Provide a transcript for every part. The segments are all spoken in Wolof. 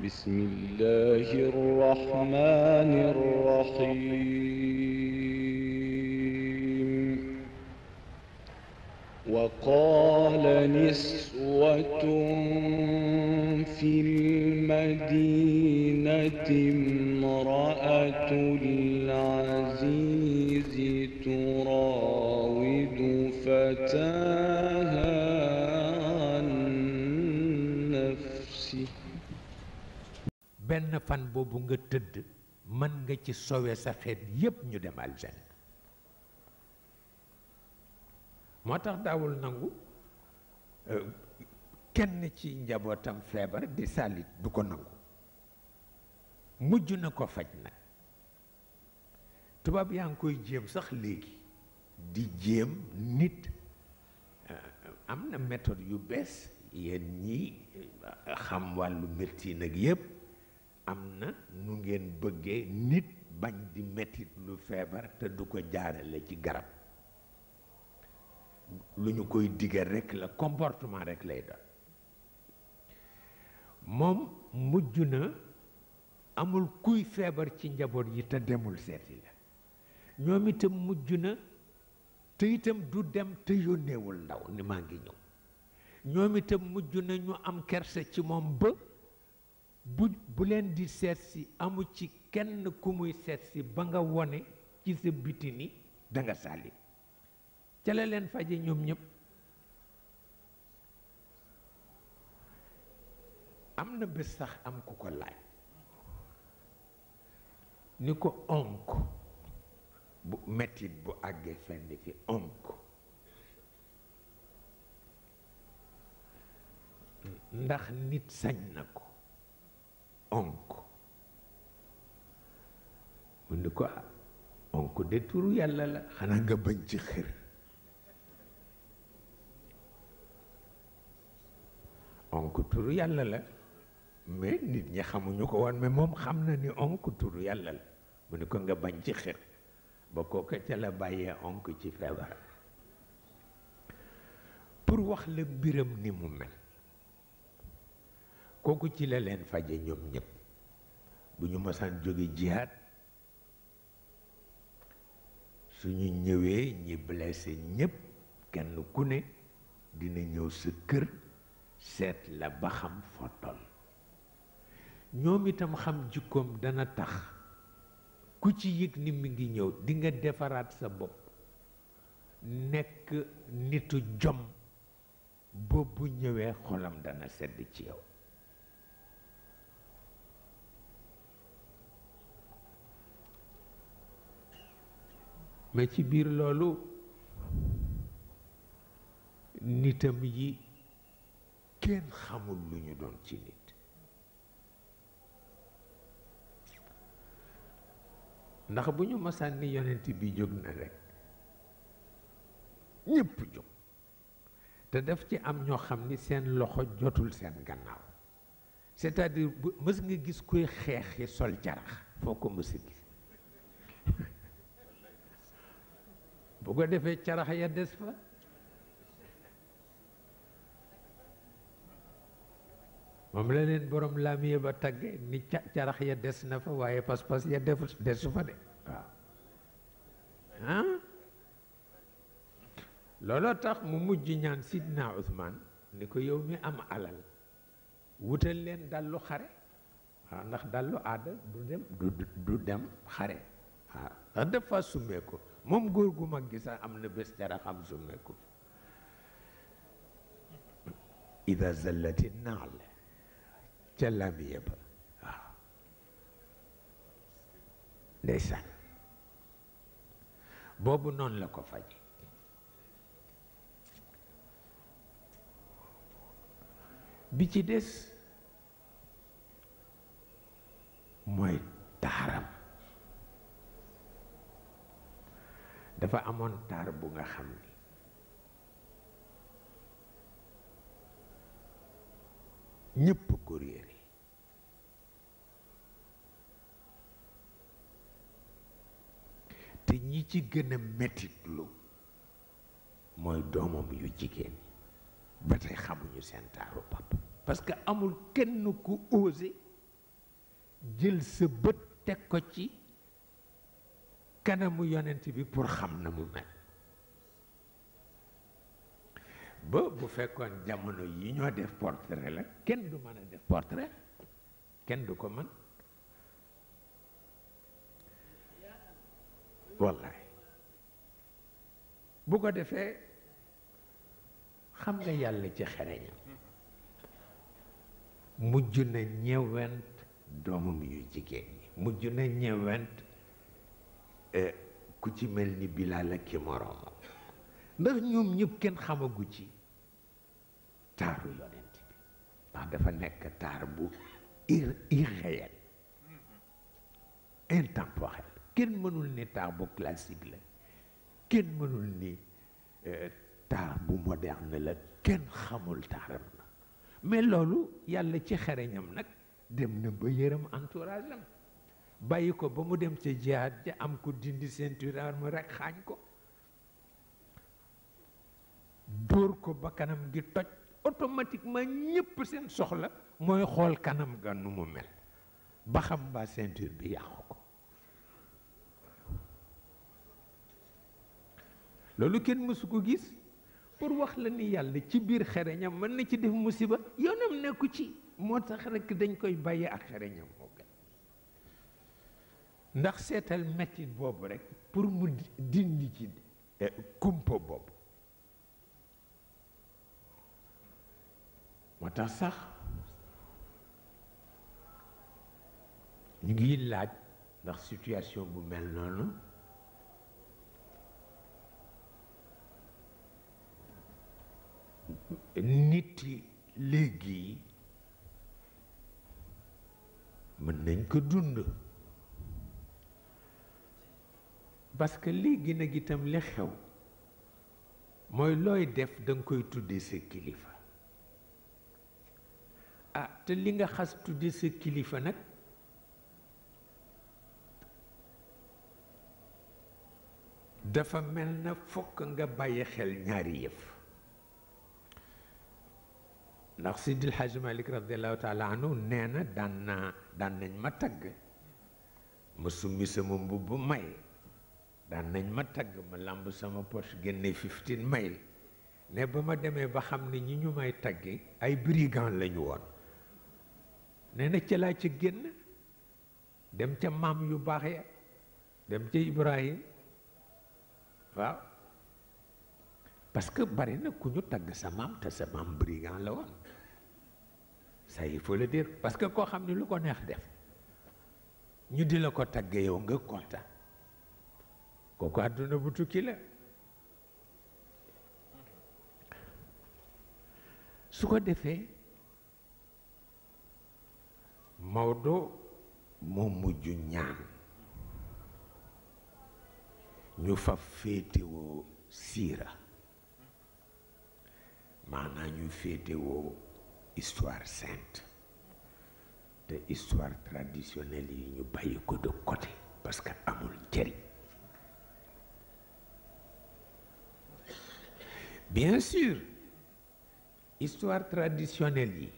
بسم الله الرحمن الرحيم وقال نسوة في المدينة امرأة العزيز تراود فتاها عن نفسه benn fan boobu nga tëdd mën nga ci sowe sa xeet yépp ñu dem aljanna moo tax daawul nangu kenn ci njabootam feebar di salit du ko nangu mujj na ko faj nag tubaab yaa ngi koy jéem sax léegi di jéem nit am na méthode yu bees yéen ñi xam wàllu médecine ak yépp am na nu ngeen bëggee nit bañ di mettit lu feebar te du ko jaarale ci garab lu ñu koy digal rekk la comportement rekk lay doon moom mujj na amul kuy feebar ci njaboot yi te demul seeti la ñoom itam mujj na te itam du dem te yónneewul ndaw ni maa ngi ñëw ñoom itam mujj na ñu am kersa ci moom ba bu leen di seet si amu ci kenn ku muy seet si ba nga wone ci sa biti ni da nga sàlli ca la leen faje ñoom ñëpp am na bés sax am ku ko laaj ni ko onk bu mettit bu àggee fenn fi onk ndax nit sañ na ko onk mu ni ko onk de turu yàlla la xanaa nga bañ ci xër onk turu yàlla la mais nit ñi xamuñu ko woon mais moom xam na ni onk turu yàlla la mu ni ko nga bañ ci xër ba kooka ca la bàyyee onk ci feebar pour wax la mbiram ni mu mel kooku ci la leen faje ñoom ñëpp bu ñu masaan jóge jihaad suñu ñëwee ñi blessé ñëpp kenn ku ne dina ñëw sa kër seet la ba xam foo toll ñoom itam xam jikkoom dana tax ku ci yëg ni mi ngi ñëw di nga defaraat sa bopp nekk nitu jom boobu ñëwee xolam dana sedd ci yow mais ci biir loolu nitam yi kenn xamul lu ñu doon ci nit ndax bu ñu masaan ni yonent bi jóg na rekk ñépp jóg te daf ci am ñoo xam ni seen loxo jotul seen gannaaw c'est-à-dire bu mës nga gis kuy xeexi sol jarax foo ko mës a gis bu ko defee carax ya des fa moom la leen borom laamiye ba tagge ni carax ya des na fa waaye pas-pas ya desu fa de waaw looloo tax mu mujj ñaan Sidna Ousmane ni ko yow mi am alal wutal leen dallu xare waaw ndax dallu aada du dem xare waaw ndax dafa summee ko moom góor gu mag gi sax am na bés caraxam summee ko ida zallati naal ca lamiye ba waaw ndeysaan boobu noonu la ko faj bi ci des mooy taaram dafa amoon taar bu nga xam ni ñépp ko réere te ñi ci gën a mettitlu mooy doomam yu jigéen ba tey xamuñu seen taaru papa parce que amul kenn ku osé jël sa bët teg ko ci kanamu yonent bi pour xam na mu mel ba bu fekkoon jamono yi ñoo def portrait la kenn du mën a def portrait kenn du ko mën wallaay bu ko defee xam nga yàlla ci xereñam mujj na ñewent doomam yu jigéen ñi mujj na ñewent ku ci mel ni Bilaal ak ki moroomam ndax ñoom ñëpp kenn xamagu ci taaru yonent bi ndax dafa nekk taar bu irréel intemporel kenn mënul ni taar bu classique la kenn mënul ni taar bu moderne la kenn xamul taaram na mais loolu yàlla ci xereñam nag dem na ba yërëm entourage am bàyyi ko ba mu dem ca jihaad ja am ko dindi ceinture arme rek xaañ ko dóor ko ba kanam gi toj automatiquement ñépp seen soxla mooy xool kanam ga nu mu mel ba xam mbaa ceinture bi yàqu ko loolu kenn mësu ko gis pour wax la ni yàlla ci biir xereñam mën na ci def musiba yoonam nekku ci moo tax rekk dañ koy bàyyi ak xereñam moo gën ndax seetal mettit boobu rekk pour mu dindi ci kumpa boobu moo tax sax ñu ngi laaj ndax situation bu mel noonu nit yi léegi mën nañ ko dund parce que léegi nag itam li xew mooy looy def danga koy tudde sa kilifa ah te li nga xas tudde sa kilifa nag dafa mel na fokk nga bàyyi xel ñaari yëf ndax Sidil Hadj Malick radiallahu taala anhu nee na daan nañ ma tagg ma summi sama mbubb may daan nañ ma tagg ma làmb sama poche génne 15 mayl ne ba ma demee ba xam ne ñi ñu may tagge ay brigand lañu woon nee na ca laa ca génn dem ca maam yu baax ya dem ca Ibrahim waaw parce que bari na ku ñu tagg sa maam te sa maam brigand la woon ça il faut le dire parce que koo xam ne lu ko neex def ñu di la ko tagge yow nga kontaan kooku àdduna bu tukki la su ko defee Maodo moo mujj ñaan ñu fa féetewoo siira maanaam ñu féetewoo histoire sainte te histoire traditionnelle yi ñu bàyyi ko de côté parce que amul njëriñ bien sûr histoire traditionnelle yi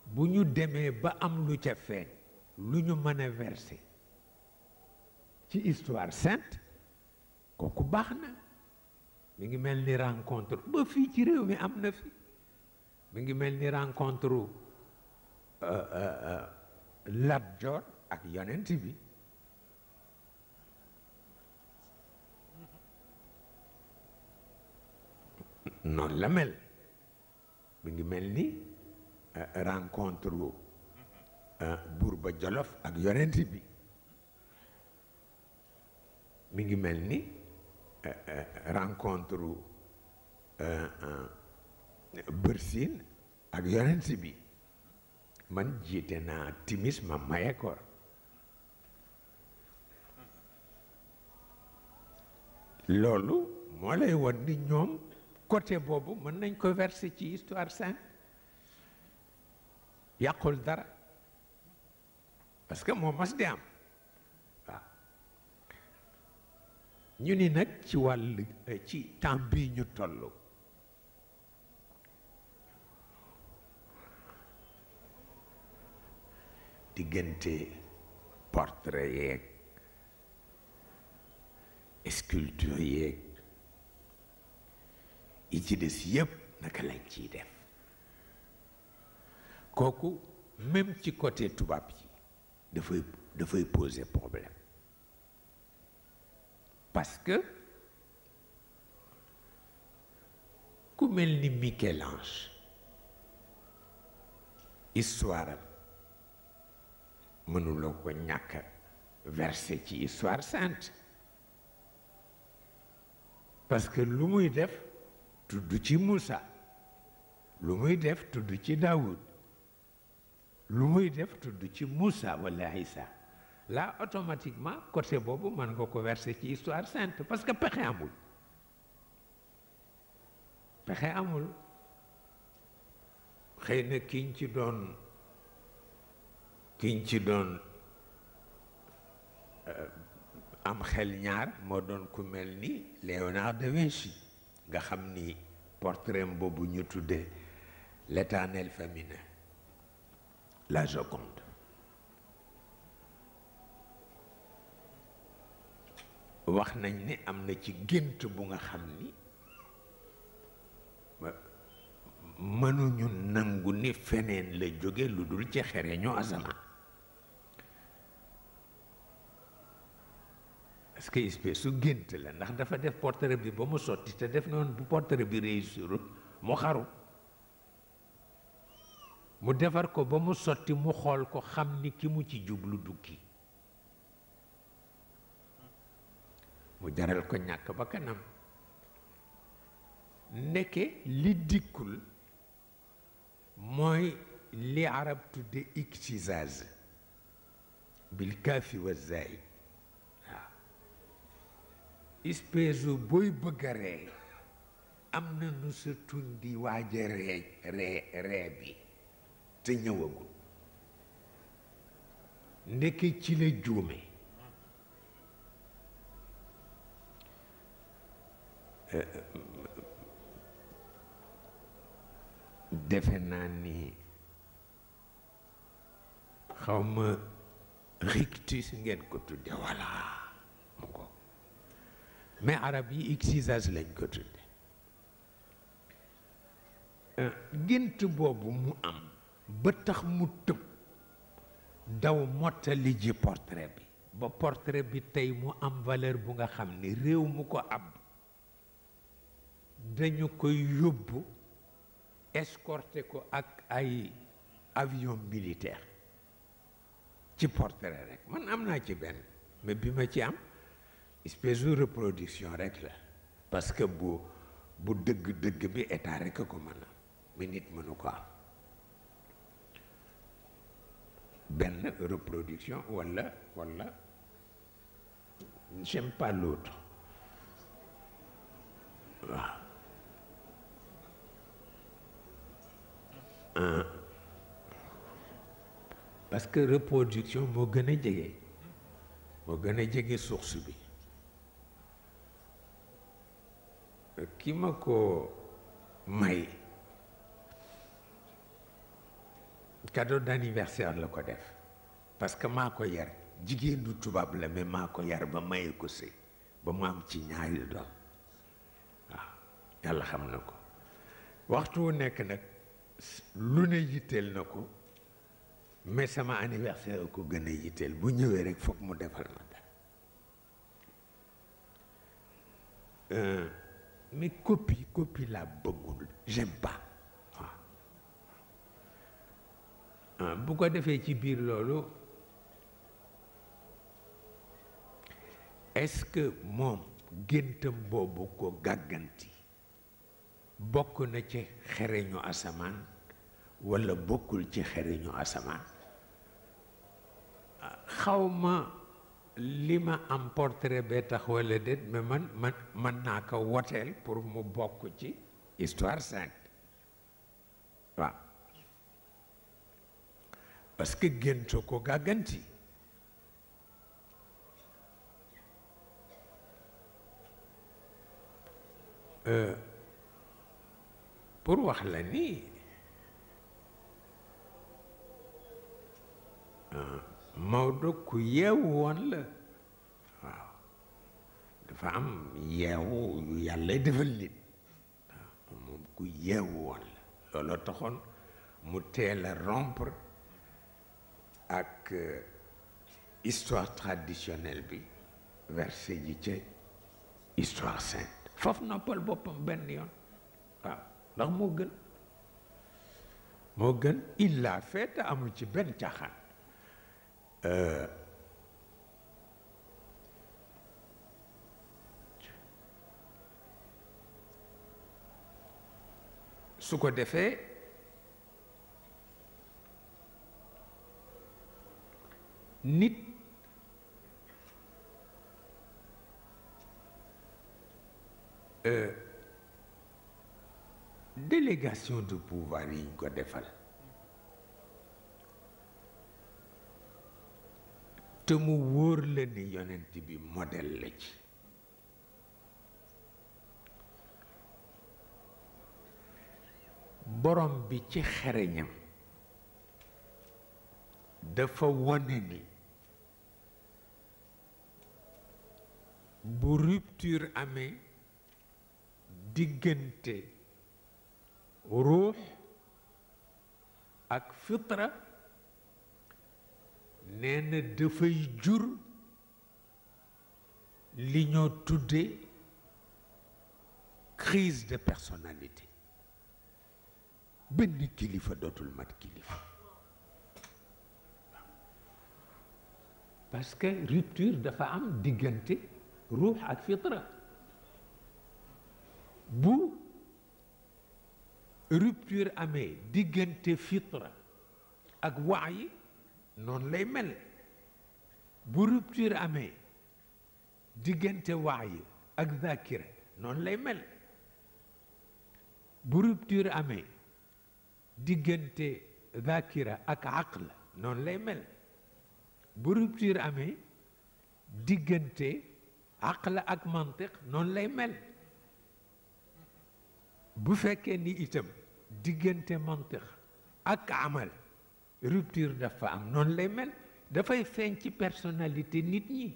bu ñu demee ba am lu ca feeñ lu ñu mën a verser ci histoire sainte kooku baax na mi ngi mel ni rencontre ba fii ci réew mi am na fi mi ngi mel ni rencontre Lat Joor ak yonent bi noonu la mel mi ngi mel ni rencontre buur ba Jolof ak yonent bi mi ngi mel ni rencontre Bërsin ak yonent bi man jiite naa timis ma maye koor loolu moo lay won ni ñoom côté boobu mën nañ ko verser ci histoire sainte yàqul dara parce que moo mas di am waaw ñu ni nag ci wàll ci temps bii ñu toll diggante portrait yeeg sculpture yeeg yi ci des yépp naka lañ ciy def kooku même ci côté tubaab yi dafay poser problème parce que ku mel ni Michel-Ange histoire am mënuloo ko ñàkk versé ci histoire sainte parce que lu muy def tudd ci Moussa lu muy def tudd ci Daoud lu muy def tudd ci Moussa wala Isa là automatiquement côté boobu mën nga ko verser ci histoire sainte parce que pexe amul xëy na kiñ ci doon am xel ñaar moo doon ku mel ni Léonard de Vinci nga xam ni portrait boobu ñu tuddee l'éternel féminin la Joconde wax nañ ni am na ci gént bu nga xam ni mënuñu nangu ni feneen la jóge lu dul ci xereñu asamaan parce que espèce su gént la ndax dafa def portrait bi ba mu sotti te def noonu bu portrait bi réussirul mu xaru mu defar ko ba mu sotti mu xool ko xam ni ki mu ci jublu dukki mu jaral ko ñàkk ba kanam ndeke li dikkul mooy li arab tudde iktizaz bil kaafi wa zaay waaw espèce booy bëgg a ree am na nu sa tuñ di waaja ree bi te ñëwagul ndeke ci la juume defe naa ni xawma rictus ngeen ko tudde voilà mu ko mais arab yi iktizaz lañ ko tudde gént boobu mu am ba tax mu tëb daw mottali ji portrait bi ba portrait bi tey mu am valeur bu nga xam ni réew mu ko ab dañu koy yóbbu escorté ko ak ay avion militaire ci portrait rek man am naa ci benn mais bi ma ci am espèce de reproduction rek la parce que bu dëgg bi état rek a ko mën a mais nit mënu ko am benn reproduction wala j'aime pas l'autre waaw parce que reproduction moo gën a jege source bi ki ma ko may cadeau d'anniversaire la ko def parce que maa ko yar jigéenu tubaab la mais maa ko yar ba maye ko sëy ba mu am ci ñaari doom waaw yàlla xam na ko waxtu wu nekk nag lu ne yitteel na ko mais sama anniversaire ko gën a yitteel bu ñëwee rek foog mu defal ma dara mais copie laa bëggul j'aime pas waaw bu ko defee ci biir loolu est-ce que moom géntam boobu ko gàgganti bokk na ci xereñu asamaan walla bokkul ci xereñu asamaan xawma li ma am portrait bee tax walla déet mais man naa ko woteel pour mu bokk ci histoire sainte waaw parce que génto ko gàgganti pour wax la ni Maodo ku yeewu woon la waaw dafa am yeewu yu yàlla defal nit waaw moom ku yeewu woon la looloo taxoon mu teel a rompre ak histoire traditionnelle bi versé ji ca histoire sainte foofu noppal boppam benn yoon waaw ndax moo gën il l'a fait te amul ci benn caaxaan su ko defee nit délégation de pouvoir yi ñu ko defal te mu wóor la ni yonent bi modèle la ci borom bi ci xereñam dafa wone ni bu rupture amee diggante ruux ak fitra nee na dafay jur li ñoo tuddee crise de personnalité benn kilifa dootul mat kilifa parce que rupture dafa am diggante ruux ak fitra bu rupture amee diggante fitra ak waay noonu lay mel bu rupture amee diggante waay ak zakira noonu lay mel bu rupture amee diggante zakira ak aql noonu lay mel bu rupture amee diggante aql ak mantiq noonu lay mel bu fekkee ni itam diggante mantiq ak amal rupture dafa am noonu lay mel dafay feeñ ci personnalité nit ñi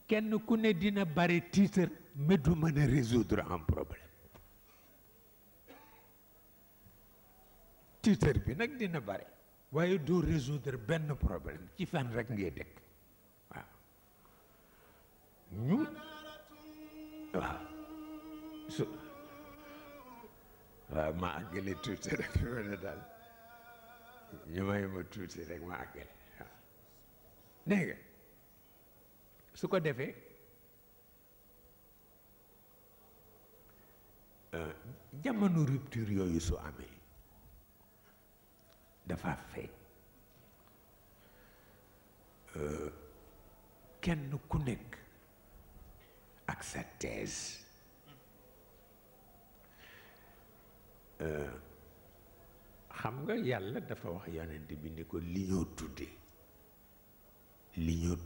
kenn ku ne dina bare titre mais du mën a résoudre un problème titre bi nag dina bare waaye doo résoudre benn problème ci fan rek ngay dëkk waaw ñu waaw su waaw ma àggale tuuti rek wala daal ñu may ma tuuti rek ma àggale waaw dégg nga su ko defee jamono rupture yooyu su amee dafa feeñ kenn ku nekk ak sa thèse xam nga yàlla dafa wax yonent bi ni ko li ñoo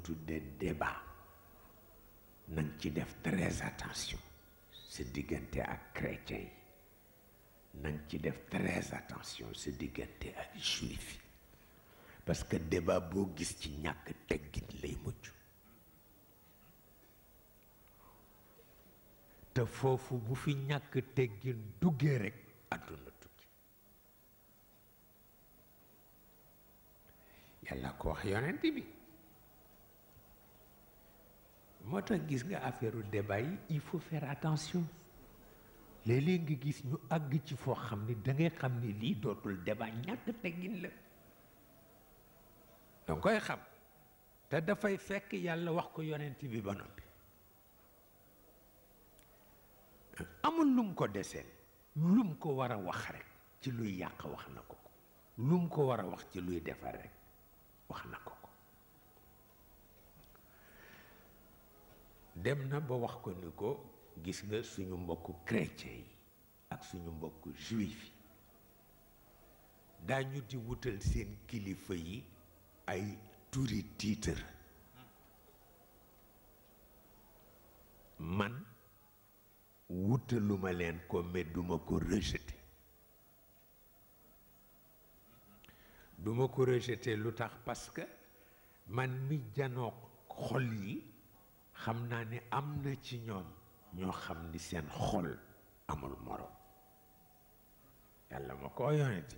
tudde débat nañ ci def très attention sa diggante ak chrétien yi nañ ci def très attention sa diggante ak juif yi parce que débat boo gis ci ñàkk teggin lay mujj te foofu bu fi ñàkk teggin duggee rek àdduna tukki yàlla ko wax yonent bi moo tax gis nga affaire débat yi il faut faire attention léeg-léeg nga gis ñu àgg ci foo xam ni da ngay xam ni lii dootul débat ñàkk teggin la danga koy xam te dafay fekk yàlla wax ko yonent bi ba noppi amul lum ko deseel lum ko war a wax rek ci luy yàq wax na ko ko lum ko war a wax ci luy defar rek wax na ko ko dem na ba wax ko ni ko gis nga suñu mbokku chrétien yi ak suñu mbokku juif yi daañu di wutal seen kilifa yi ay turi titre man wutaluma leen ko mais duma ko rejeté duma ko rejeté lu tax parce que man mi janoo xol yi xam naa ne am na ci ñoom ñoo xam ni seen xol amul morom yàlla ma ko yonenti